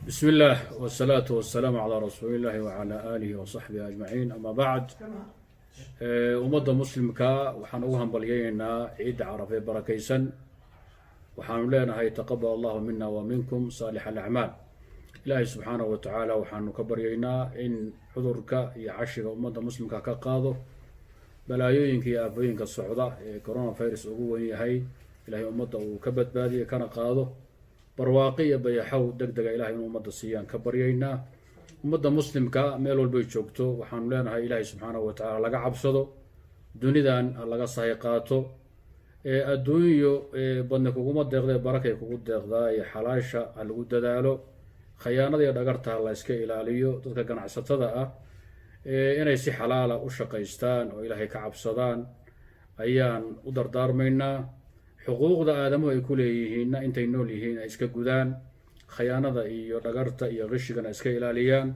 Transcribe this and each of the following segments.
بسم الله والصلاة والسلام على رسول الله وعلى آله وصحبه أجمعين، أما بعد. Ummadda muslimka waxaan ugu hambalyaynaynaa ciidda Carafee barakaysan. Waxaanu leenahay: تقبل الله منا ومنكم صالح الأعمال. Ilaahay subxaanahu wa tacaala waxaanu ka baryaynaa in cudurka iyo cashiga ummadda muslimka ka qaado, balaayooyinka iyo aafooyinka socda ee coronavirus ugu wen yahay Ilahay ummadda uu ka badbaadiyo kana qaado. Barwaaqi iyo bayaxow deg dega Ilahay inuu ummadda siiyaan ka baryaynaa. Ummadda muslimka meel walbay joogto waxaanu leenahay: Ilaahay subxaanahu wa tacaala laga cabsado, dunidan ha laga sahay qaato. Adduunyo badni kuguma deeqdee barakay kugu deeqdaa iyo xalaasha ha lagu dadaalo, khayaanada iyo dhagarta ha la iska ilaaliyo. Dadka ganacsatada ah inay si xalaala u shaqaystaan oo Ilaahay ka cabsadaan ayaan u dardaarmaynaa. Xuquuqda aadamuhu ay ku leeyihiinna intay nool yihiin ay iska gudaan, khayaanada iyo dhagarta iyo qishigana iska ilaaliyaan,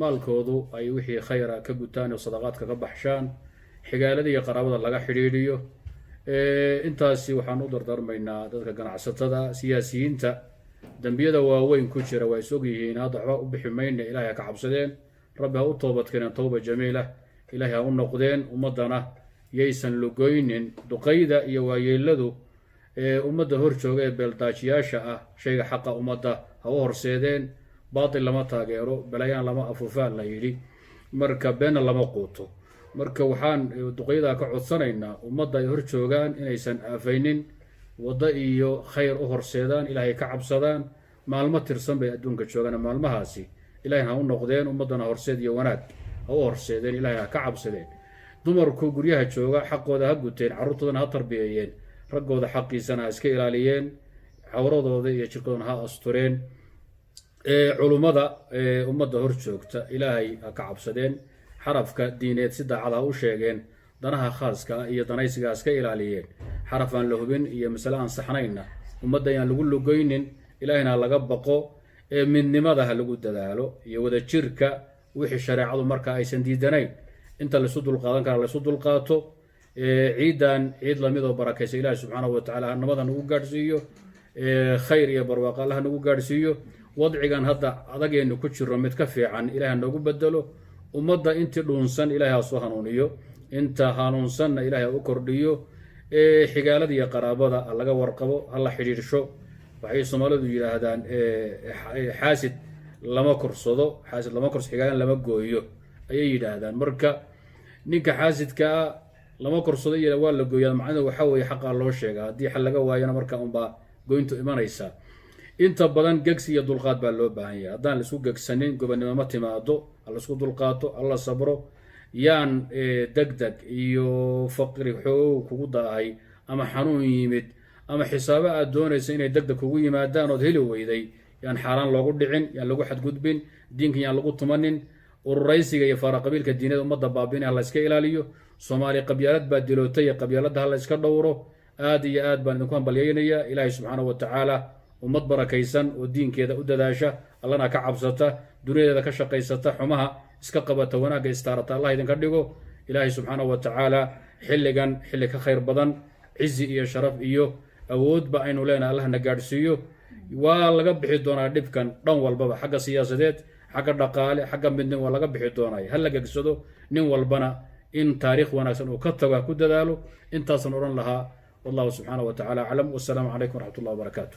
maalkoodu ay wixii khayra ka gutaan oo sadaqaadka ka baxshaan, xigaalada iyo qaraabada laga xidhiidhiyo. Intaasi waxaan u dardaarmaynaa dadka ganacsatada. Siyaasiyiinta dembiyada waaweyn ku jira waa is og yihiin, hadda waxba u bixi mayna. Ilahay ha ka cabsadeen, Rabbi ha u toobadkeeneen, towba jamiila Ilahay ha u noqdeen, ummaddana yaysan lugoynin. Duqayda iyo waayeeladu ee ummadda hor jooga ee beeldaajiyaasha ah shayga xaqa ummadda ha u horseedeen. Baatil lama taageero, balayaan lama afuufaan la yidhi, marka beenna lama quuto. Marka waxaan duqaydaa ka codsanaynaa ummadda ay hor joogaan inaysan aafaynin, waddo iyo khayr u horseedaan, Ilaahay ka cabsadaan. Maalmo tirsan bay adduunka joogaan, maalmahaasi Ilahay ha u noqdeen, ummaddana horseed iyo wanaag ha u horseedeen, Ilahay ha ka cabsadeen. Dumarku guryaha jooga xaqooda ha guteen, carruurtoodana ha tarbiyeeyeen, raggooda xaqiisana ha iska ilaaliyeen, cawradooda iyo jirkoodana ha astureen. Culummada ummadda hor joogta Ilaahay ha ka cabsadeen, xarafka diineed si daacad ha u sheegeen, danaha khaaska ah iyo danaysiga ha iska ilaaliyeen. Xaraf aan la hubin iyo masale aan saxnaynna ummadda ayaan lagu lugoynin. Ilaahayna ha laga baqo, ee midnimada ha lagu dadaalo iyo wadajirka, wixii shareecadu marka aysan diidanayn inta laysu dulqaadan kara laysu dulqaato. Ciidan ciid lamid oo barakaysa Ilaahi subxaanahu wa tacala hanamada nagu gaadhsiiyo, khayr iyo barwaaqo Allaha nagu gaadhsiiyo. Wadcigan hadda adageennu ku jiro mid ka fiican Ilahi ha noogu bedelo. Ummadda intii dhuunsan Ilahay ha soo hanuuniyo, inta hanuunsanna Ilahay ha u kordhiyo. Xigaalada iyo qaraabada ha laga warqabo, ha la xidhiirsho. Waxay Soomaalidu yidhaahdaan: "Xaasid lama korsado, xaasid lama korso, xigaalan lama gooyo," ayay yidhaahdaan. Marka ninka xaasidkaa lama korsado iyo waa la gooyaa, macnahedu waxaa weeye xaqaa loo sheegaa. Haddii xal laga waayona marka unbaa goyntu imanaysa. Inta badan gegsi iyo dulqaad baa loo baahan yahay. Haddaan laisku gegsanin gobonnimo ma timaado. Ha laisku dulqaato, hala sabro. Yaan deg deg iyo faqri xoogow kugu daahay ama xanuun yimid ama xisaabo aad doonaysa inay deg deg kugu yimaadaan ood heli weyday yaan xaaraan loogu dhicin, yaan lagu xadgudbin, diinka yaan lagu tumanin. Ururaysiga iyo faaraqabiilka diinada ummadda baabinay ha la iska ilaaliyo. Soomaaliya qabyaalad baa dilootay, iyo qabyaaladda ha la iska dhowro. Aad iyo aad baan idinku hambalyaynayaa. Ilaahay subxaanahu wa tacaala ummad barakaysan oo diinkeeda u dadaasha, Allana ka cabsata, duniyadeeda ka shaqaysata, xumaha iska qabata, wanaagga istaarata Allah idinka dhigo. Ilaahay subxaanahu wa tacaala xilligan xilli ka khayr badan, cizi iyo sharaf iyo awoodba aynu leenahay Allahna gaadhsiiyo. Waa laga bixi doonaa dhibkan dhan walbaba, xagga siyaasadeed, xagga dhaqaale, xagga midnimo waa laga bixi doonaya. Ha la gegsado, nin walbana in taariikh wanaagsan uu ka tago ha ku dadaalo. Intaasaan odhan lahaa. والله سبحانه وتعالى أعلم، والسلام عليكم ورحمة الله وبركاته.